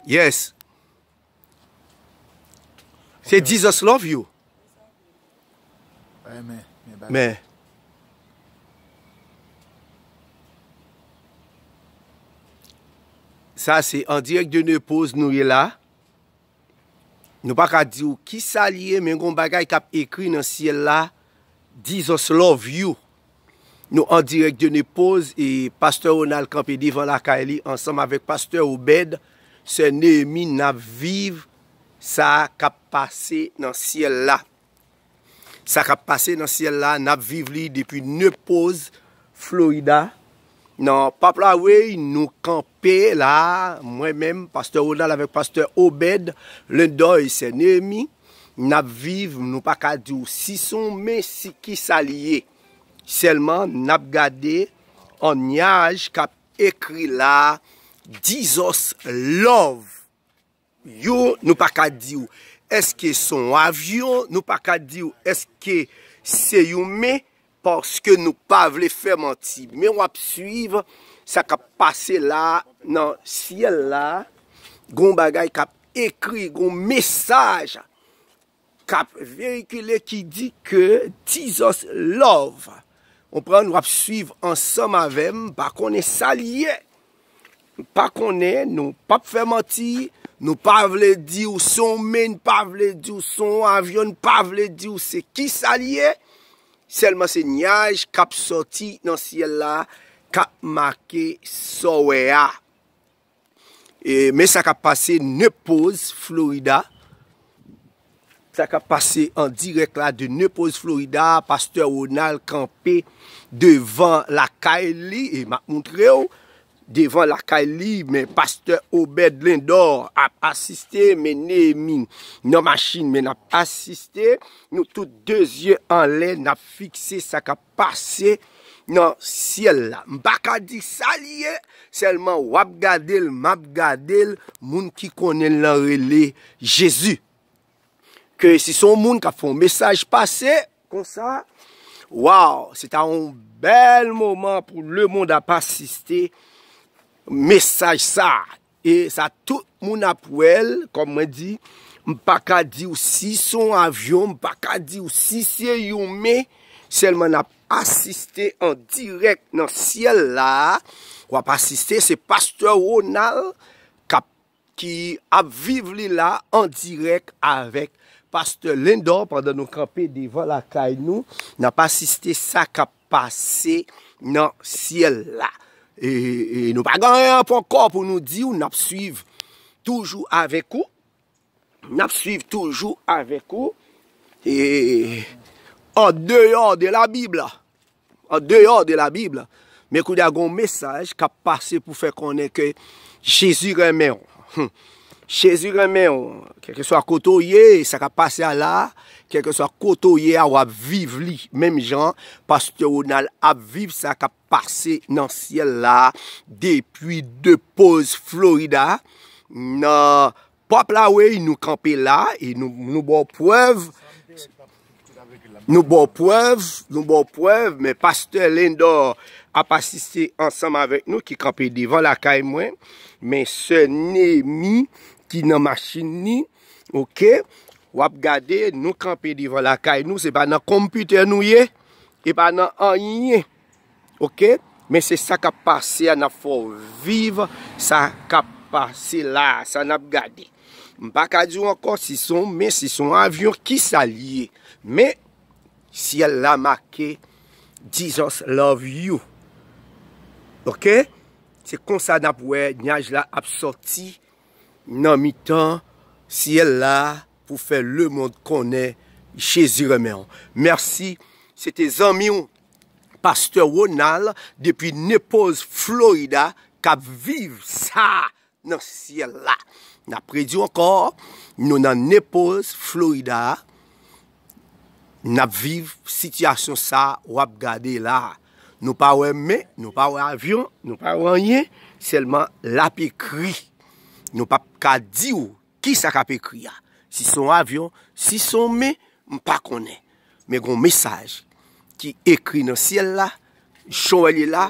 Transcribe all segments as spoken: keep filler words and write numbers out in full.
Yes. Se Jesus love you. Men sa se an dirèk de Nepoz nou ye la. Nou pa ka di w ki sa li ye, men gon bagay k ap ekri nan syèl la. Jesus love you. Nou an dirèk de Nepoz e pastè Ronald kanpe devan lakay li ansanm avèk pastè Obed. Sè Neyemi, n ap viv sa k ap pase nan syèl la. Sa k ap pase nan syèl la, n ap viv li depi Nepoz, Florida. Nan Pap Lawey, nou kanpe la, mwen menm, pastè Ronald avèk pastè Obed, Lendor e sè Neyemi, n ap viv, nou pa ka di w si se yon men, si ki sa li ye. Sèlman, n ap gade yon nyaj k ap ekri la, Jesus love. Yo, nou pa ka di w èske se yon avyon, nou pa ka di w èske se yon men, paske nou pa vle fè manti. Men w ap swiv sa k ap pase la nan syèl la. Gon bagay k ap ekri, gon mesaj k ap veyikile ki di ke Jesus love. Konprann, w ap swiv ansanm avè m, pa konnen sa li ye. M pa konnen, nou p ap fè manti, nou pa vle di w se yon men, n pa vle di w se yon avyon, n pa vle di w se ki sa li ye. Sèlman se nyaj k ap sòti nan syèl la, k ap make sa w wè a. E, men sa k ap pase Nepoz, Florida. Sa k ap pase an dirèk la de Nepoz, Florida, pastè Ronald kanpe devan lakay li, e m ap montre w, devan lakay li, men pastè Obed Lendor ap asiste, men Neyemi nan machin, men n ap asiste, nou tout de zye anlè, n ap fikse sa k ap pase nan syèl la. M pa ka di sa li ye, sèlman w ap gade l, m ap gade l, moun ki konnen l lan rele Jezi. Ke si se yon moun k ap fè yon mesaj pase konsa, waw, se ta yon bèl moman pou lemonn ap asiste mesaj sa. E sa tout moun ap wè l, kòm mwen di, m pa ka di w si se yon avyon, m pa ka di w si se yon men, sèlman n ap asiste an dirèk nan syèl la. W ap asiste, se pastè Ronald k ap, ki ap viv li la an dirèk avèk pastè Lendor pandan nou kanpe devan lakay nou. N ap asiste sa k ap pase nan syèl la. E, e nou pa gen anyen poko pou nou di w, n ap swiv toujou avèk ou. N ap swiv toujou avèk ou. E, en dehors de la Bible. En dehors de la Bible. Men kounye a gen yon mesaj k ap pase pou fè konnen ke Jezi renmen w. Hum. Jezi renmen w. Kèlkeswa kote w ye, sa k ap pase a la, kèlkeswa kote w ye a, w ap viv li. Menm jan pastè Ronald ap viv sa k ap pase nan syèl la depi Nepoz, Florida, nan Pap Lawey, nou kanpe la e nou, nou ba w prèv. Nou ba w prèv, nou ba w prèv, men pastè Lendor ap asiste ansanm avèk nou ki kanpe devan lakay mwen. Men sè Neyemi ki nan machin li, oke? W ap gade, nou kanpe devan lakay nou, se pa nan konpitè nou ye, e pa nan anyen. Oke? Men se sa k ap pase a, n ap fè w viv sa k ap pase la a, sa n ap gade. M pa ka di w ankò si se yon men, si se yon avyon, ki sa l ye. Men, syèl la make Jesus love you. Oke? Se konsa n ap wè nyaj la ap sòti nan mitan syèl la pou fè lemonn konnen Jezi renmen w. Mèsi. Se te zanmi w, pastè Ronald, depi Naples, Florida, k ap viv sa nan syèl la. N ap redi w ankò, nou nan Naples, Florida. N ap viv sitiyasyon sa w ap gade la. Nou pa wè men, nou pa wè avyon, nou pa wè anyen, sèlman l ap ekri. Nou p ap ka di w kisa k ap ekri a. Si se yon avyon, si se yon men, m pa konnen. Men gen yon mesaj ki ekri nan syèl la, jan w wè l ye la,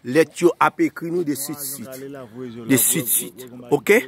lèt yo ap ekri nou de swit swit. De swit swit. Oke?